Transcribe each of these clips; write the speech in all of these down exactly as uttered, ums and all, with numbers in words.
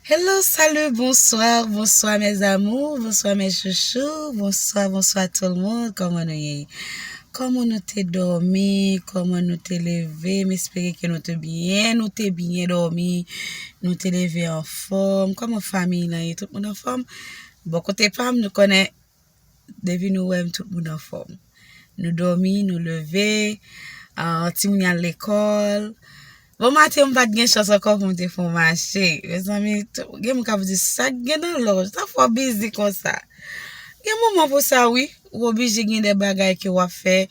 Hello, salut, bonsoir, bonsoir mes amours, bonsoir mes chouchous, bonsoir, bonsoir tout le monde, kòman nou ye? Kòman nou te dòmi? Kòman nou te leve? M espere ke nou te byen, nou te byen dòmi, nou te leve anfòm. Kòman fanmi lan ye? Tout moun anfòm? Bò kote pa m, nou konnen depi nou wè m, tout moun anfòm. Nou dòmi, nou leve, ah, timoun y al lekòl. Bon maten, m pa t gen chans ankò pou m te fè yon mache. Mezanmi, gen moun k ap di, "Sa k gen nan lòj? Sa fè w bizi konsa?" Gen moman pou sa, wi. Ou oblije gen de bagay ke w ap fè,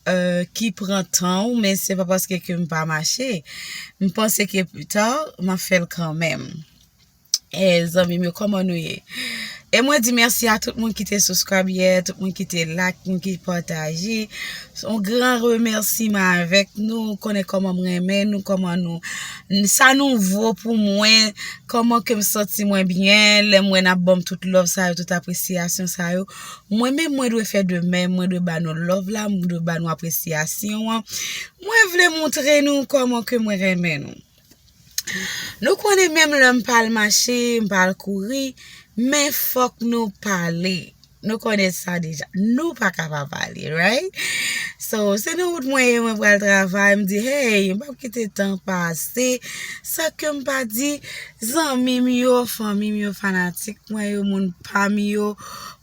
euh, ki pran tan w, men se pa paske ke m pa mache. M panse ke pita, m ap fè l kanmenm. Eh, zanmi m yo, kòman nou ye? E mwen di mèsi a tout moun ki te subscribe yè, tout moun ki te like, moun ki pataje. Yon gran remèsiman avèk nou. Ou konnen kòman m renmen nou, kòman nou, sa nou vo pou mwen, kòman ke m santi mwen byen, lè m wè n ap ban m tout love sa yo, tout apresyasyon sa yo. Mwen menm, mwen dwe fè de menm, mwen dwe ba nou love la, mwen dwe ba nou apresyasyon an. Mwen vle montre nou kòman ke mwen renmen nou. Nou konnen menm lè m pa al mache, m pa al kouri, men fòk nou pale. Nou konnen sa deja. Nou pa ka pa pale, right? So, se nan wout mwen ye, mwen pral travay, m di, hey, m p ap kite tan pase san ke m pa di zanmi m yo, fanmi m yo, fanatik mwen yo, moun pa m yo,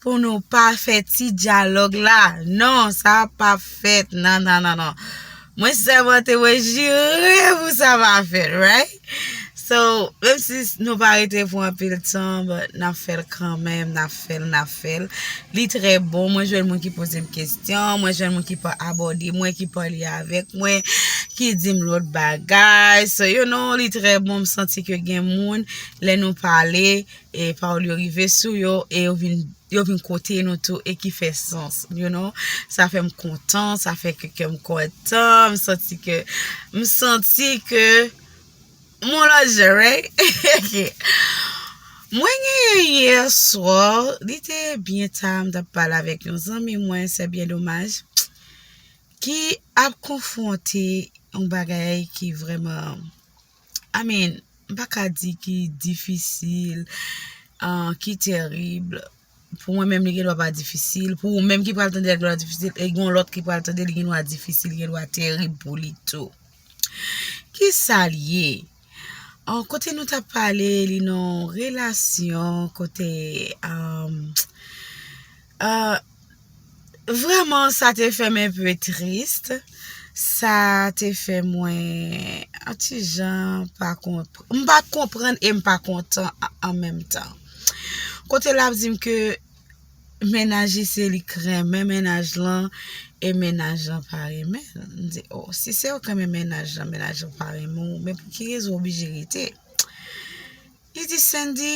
pou nou pa fè ti dyalòg la. Non, sa p ap fèt. Non, non, non, non. Mwen sèmante, mwen jire pou sa pa fèt, right? So, menm si nou pa rete pou anpil tan, but n ap fè l kanmenm, n ap fè l, n ap fè l. Li trè bon, mwen jwenn moun ki poze m kesyon, mwen jwenn moun ki pa abòne mwen, ki pale avèk mwen, ki di m lòt bagay. So, you know, li trè bon, m santi ke gen moun, lè nou pale, e pawòl yo rive sou yo, e yo vin yo vin kote nou tou e ki fè sans, you know. Sa fè m kontan, sa fè ke kè m kontan, m santi ke, m santi ke m on lòt jan, right? Ok. Mwen genyen yè swa, li te byen ta, m t ap pale avèk yon zanmi mwen, se byen domaj, ki ap konfwonte yon bagay ki vrèman, I mean, m pa ka di ki difisil, ah, ki terib. Pou mwen menm, li gen dwa pa difisil. Pou ou menm ki pral tande l, li gen dwa difisil. E gen yon lòt ki pral tande, li gen dwa difisil, li gen dwa terib pou li tou. Kisa l ye? Ah, kote nou t ap pale, li nan relasyon, kote, um, ah, vrèman, sa te fè m enpe tris. Sa te fè mwen yon ti jan pa konprann. M pa konprann e m pa kontan a- an menm tan. Kote l ap di m ke mennaj li se li k renmen mennaj lan e mennaj lan pa renmen l. M di, oh, si se ou k renmen mennaj lan, mennaj lan pa renmen w, men pou ki rezon w oblije rete? Li di, Sandy,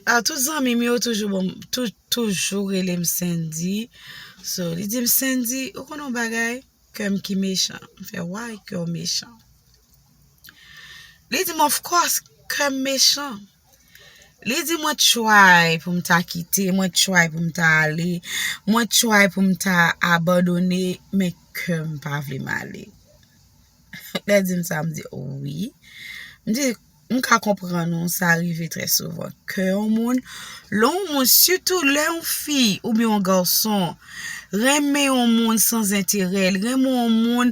ah, tout zanmi m yo toujou bon, tou- toujou rele m Sandy. So, li di m, Sandy, ou konn yon bagay? Kè m ki mechan. M fè, why kè w mechan? Li di m, of course, kè m mechan. Li di, mwen try pou m ta kite, mwen try pou m ta ale, mwen try pou m ta abandone, men kè m pa vle m ale. Lè di m sa, m di, wi. M di, m ka konprann ou, sa rive trè souvan. Kè yon moun, lè yon moun, sitou lè yon fi oubyen yon gason, renmen yon moun san enterè, li renmen yon moun,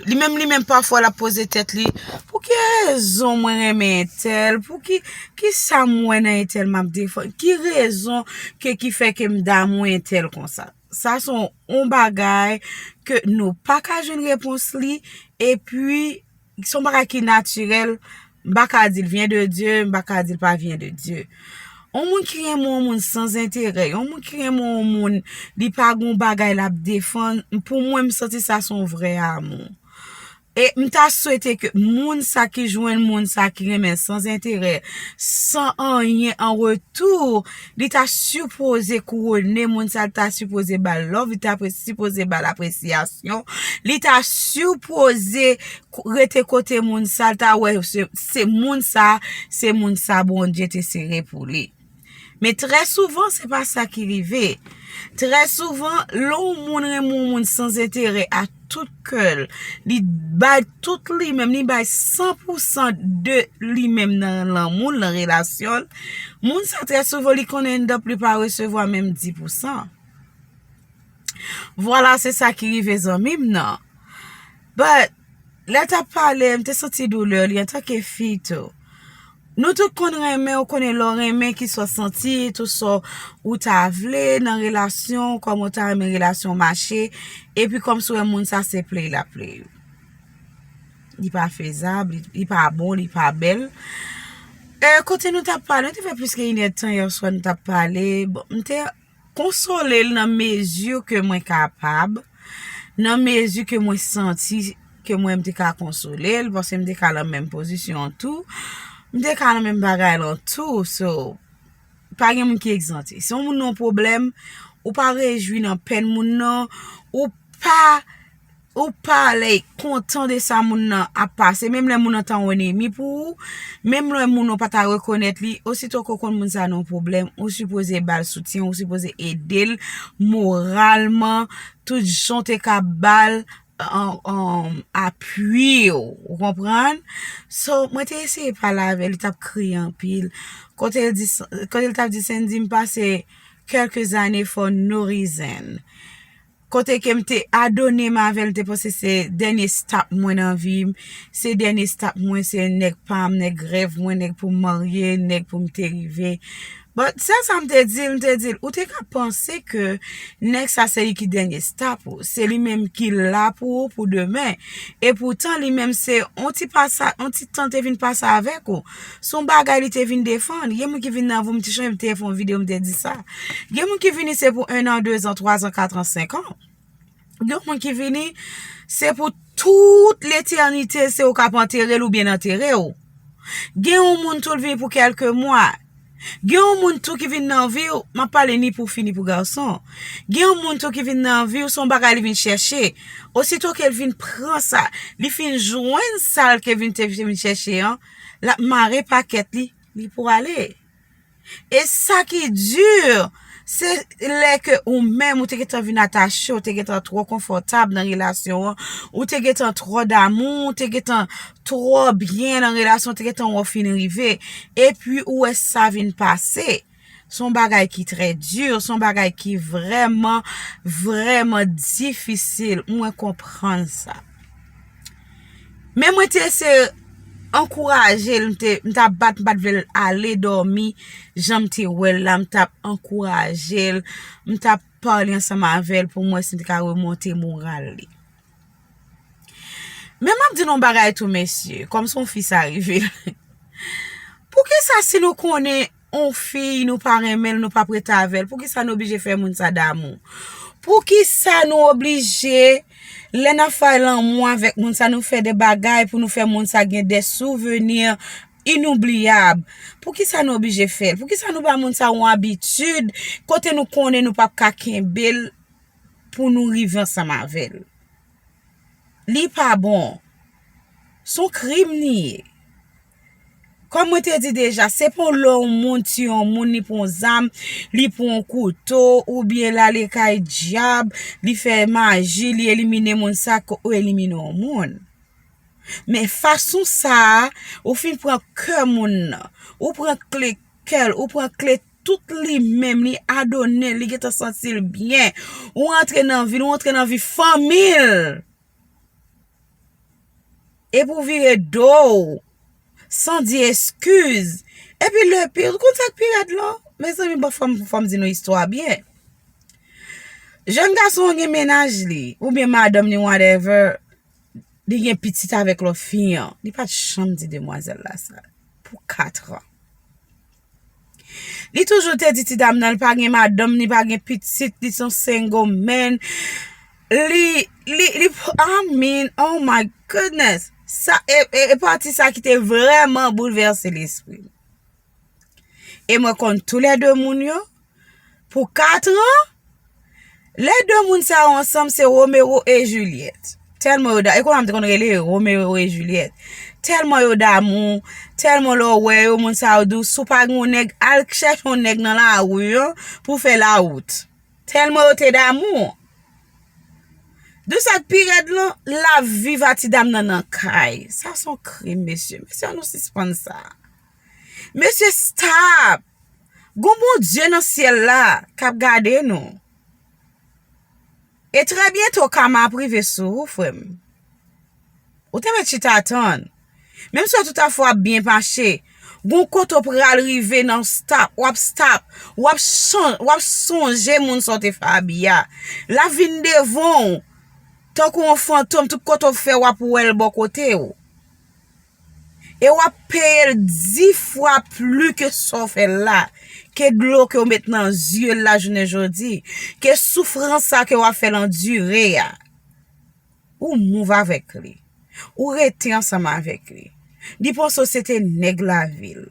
li menm, li menm pafwa l ap poze tèt li, pou ki rezon mwen renmen entèl? Pou ki, ki sa m wè nan entèl m ap defann? Ki rezon ke, ki fè ke m damou entèl konsa? Sa se yon, yon bagay ke nou pa ka jwenn repons li, epi se yon bagay ki natirèl, m pa ka di l vyen de Dye, m pa ka di l pa vyen de Dye. Yon moun ki renmen yon moun san enterè, yon moun ki renmen yon moun, li pa gen yon bagay l ap defann, pou mwen, m santi sa se yon vrè amou. E m ta swete ke moun sa ki jwenn moun sa ki renmen l san enterè, san anyen an retou, li ta sipoze kouwone moun sa, li ta sipoze ba l love, li ta pre- sipoze ba l apresyasyon, li ta sipoze kou- rete kote moun sa, li ta wè se, se moun sa, se moun sa Bondye te sere pou li. Men trè souvan, se pa sa ki rive. Trè souvan, lè yon moun renmen yon moun san enterè a tout kè l, li bay tout li menm, li bay san pou san de li menm nan lanmou l, nan relasyon l, moun sa trè souvan li konn end up li pa resevwa menm dis pou san. Vwala, se sa ki rive zanmi m nan. But, lè l t ap pale, m te santi doulè li antanke fi tou. Nou tout konn renmen, ou konnen lè w renmen ki sa w santi, tout sa ou ta vle nan relasyon, kòman w ta renmen relasyon mache, epi kòmsi w wè moun sa se play l ap play ou. Li pa fezab, li, li pa bon, li pa bèl. E kote nou t ap pale, nou te fè plis ke inèdtan yè swa nou t ap pale. Bon, m te konsole l nan mezi ke mwen kapab, nan mezi ke mwen santi ke mwen m te ka konsole l, paske m te ka nan menm pozisyon an tou, m te ka nan menm bagay lan tou, so, pa gen moun ki egzante. Si yon moun nan yon pwoblèm, ou pa rejwi nan pèn moun nan, ou pa ou pa lè kontan de sa moun nan ap pase, menm lè moun nan ta yon enemi pou ou, menm lè moun nan pa ta rekonèt li, osito ke w konn moun sa nan yon pwoblèm, ou sipoze ba l soutyen, ou sipoze ede l moralman, tout jan w te ka ba l, an, an, apui w, ou konprann? So, mwen te eseye pale avè l, li t ap kriye anpil. Kote l di, kote l t ap di, Sendy, m pase kèlke zane for no reason. Kote ke m te adone m avè l, m te panse se dènye stop mwen nan vi m, se dènye stop mwen, se nèg pa m, nèg rèv mwen, nèg pou m marye, nèg pou m te rive. But sèl sa m te di l, m te di l, ou te ka panse ke nèg sa se li ki dènye stop ou, se li menm ki la pou ou pou demen. Epoutan li menm se on ti pasa, on ti tan te vin pase avèk ou. Se yon bagay li te vin defann. Gen moun ki vin nan vi w, m te chanje, m te fè yon videyo, m te di sa. Gen moun ki vini se pou en an, de zan, twa zan, kat an, senk an. Gen moun ki vini se pou tout letènite, se ou k ap antere l oubyen l antere w. Gen yon moun tou l vini pou kèlke mwa. Gen yon moun tou ki vin nan vi w, m ap pale ni pou fi ni pou gason. Gen yon moun tou ki vin nan vi w, se yon bagay li vin chèche. Osito ke l vin pran sa, li fin jwenn sa l ke vin te vin chèche an, l ap mare pakèt li, li pwale. E sa ki di, se lè ke ou menm ou te gentan vin atache, ou te gentan twò konfòtab nan relasyon an, ou te gentan twò damou, ou te gentan twò byen nan relasyon, ou te gentan wè w fin rive, epi ou wè sa vin pase. Se yon bagay ki trè di, se yon bagay ki vrèman, vrèman difisil. Mwen konprann sa. Men mwen te eseye ankouraje l, m te, m t ap bat, m pa t vle l ale dòmi, jan m te wè l la, m t ap ankouraje l, m t ap pale ansanm avè l pou m wè si m te ka remonte moral li. Men m ap di nou yon bagay tou, mesye, kòm se yon fi sa rive l. Poukisa si nou konnen yon fi, nou pa renmen l, nou p ap rete avè l, poukisa nou oblije fè moun sa damou? Poukisa nou oblije, lè n ap fè lanmou avèk moun sa, nou fè de bagay pou nou fè moun sa gen de souvni inoubliyab? Poukisa nou oblije fè l? Poukisa nou ba moun sa yon abitid kote nou konnen nou p ap ka kenbe l pou nou rive ansanm avè l? Li pa bon. Se yon krim li ye. Kòm mwen te di deja, se pa lè yon moun tiye yon moun, li pran yon zam, li pran yon kouto, oubyen l ale kay dyab, li fè maji, li elimine moun sa k elimine yon moun. Men fason sa a, ou fin pran kè moun nan, ou pran kle kè l, ou pran kle tout li menm, li adone l, li gentan santi l byen. Ou antre nan vi l, ou antre nan vi fanmi l. Epi w vire do w, san di eskiz. Epi le pire, ou konn sa k pi rèd lan? Mezanmi, bon, fò m, fò m di nou istwa byen. Jèn gason an gen mennaj li, oubyen madanm li, whatever, li gen pitit avèk lòt fi an. Li pa t janm di demwazèl la sa. Pou kat an. Li toujou te di ti dam nan, li pa gen madanm, li pa gen pitit, li se yon single man. Li, li, li, I mean, oh my goodness. Sa, e, e, e pati sa ki te vrèman boulvèse lespri m. E mwen konn toulède moun yo, pou kat an, lè de moun sa yo ansanm, se Romeo e Juliet. Tèlman yo da-, e konsa m te konn rele yo, Romeo e Juliet. Tèlman yo damou, tèlman lè w wè yo, moun sa yo di w, si w pa gen yon nèg, al chèche yon nèg nan lari an pou fè lawout. Tèlman yo te damou. Di sa k pi rèd lan, l ap viv a ti dam nan nan kay. Sa se yon krim, mesye. Mesye, ann nou sispann sa. Mesye, stop! Gon Bondye nan syèl la k ap gade nou. E trè byento, kama ap rive sou ou, frè m. Ou te mèt chita tann. Menm si w tout afè w ap byen mache, gon kote w pral rive nan stop, w ap stop, w ap chan-, w ap sonje moun sa w te fè abi a. L ap vin devan w, tankou yon fantom, tout kote w fè, w ap wè l bò kote w. E w ap peye l dis fwa pli ke sa w fè l la, ke dlo ke w met nan zye l la jounen jodi, ke soufrans sa ke w ap fè l andire a. Ou move avèk li. Ou rete ansanm avèk li. Li panse w se te nèg lavi l.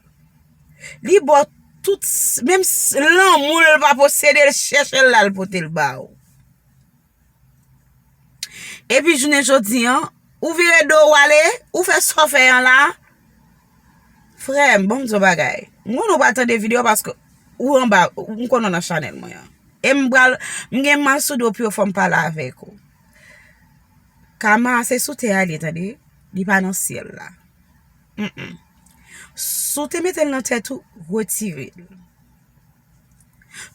Li ba w tout, s-, menm s-, lanmou l pa posede, l chèche l la, l pote l ba w. Epi jounen jodi an, ou vire do w ale, ou fè sa w fè an la. Frè m, ban m di w bagay. M konnen w pral tande videyo a paske ou anba, m konnen w nan chanèl mwen an. E m pral, m gen mal sou do pi yo, fò m pale avèk ou. Kama se sou tè a li ye, tande. Li pa nan syèl la. Mm-mm. Si w te mete l nan tèt ou, retire l.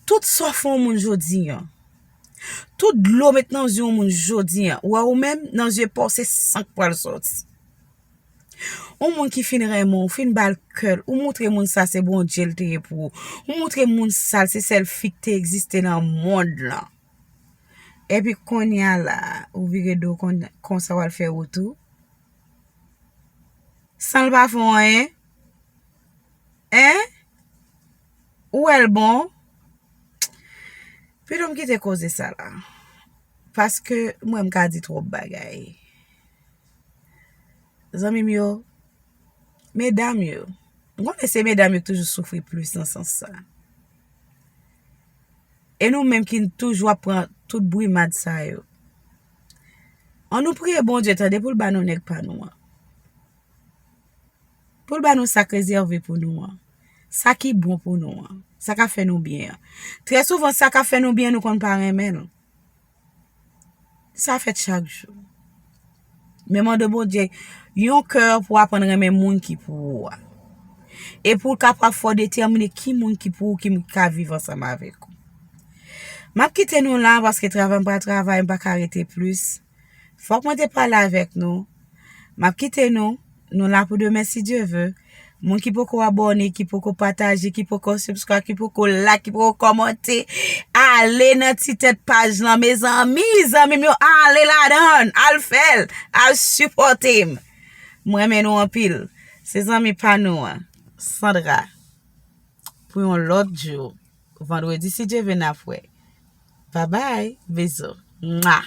Tout sa w fè yon moun jodi an, tout dlo w met nan zye yon moun jodi an, ou wè ou menm, nan zye pa w, se san k pral sòti. Yon moun ki fin renmen w, fin ba l kè l, ou montre moun sa se Bondye l te ye pou ou. Ou montre moun sa se sèl fi k te egziste nan mond lan. Epi kounye a la, ou vire do w kon, konsa w al fè wout ou. San l pa fè w anyen? Hein? Ou wè l bon? Pito m kite koze sa la. Paske mwen m ka di twòp bagay. Zanmi m yo, medam yo, m konnen se medam yo k toujou soufri plis nan sans sa. E nou menm ki toujou ap pran tout brimad sa yo. An nou priye Bondye, tande, pou l ba nou nèg pa nou an. Pou l ba nou sa k rezève pou nou an. Sa ki bon pou nou an. Sa k ap fè nou byen an. Trè souvan, sa k ap fè nou byen, nou konn pa renmen l. Sa fèt chak jou. Men mande Bondye yon kè pou w aprann renmen moun ki pou ou a. E pou l kapab fè w detèmine ki moun ki pou ou, ki moun ki ka viv ansanm avèk ou. M ap kite nou la paske travay m pral travay, m pa ka rete plis. Fòk mwen te pale avèk nou. M ap kite nou. Nou la pou demen si Dye ve. Moun ki poko abòne, ki poko pataje, ki poko subscribe, ki poko like, ki poko kòmante, ale nan ti tèt paj lan, mezanmi, zanmi m yo, ale ladan l, al fè l, al sipòte m. M renmen nou anpil. Se zanmi pa nou an, Sandra. Pou yon lòt jou, vandredi, si Dye ve, n ap wè. Babay, bizou. Mwa.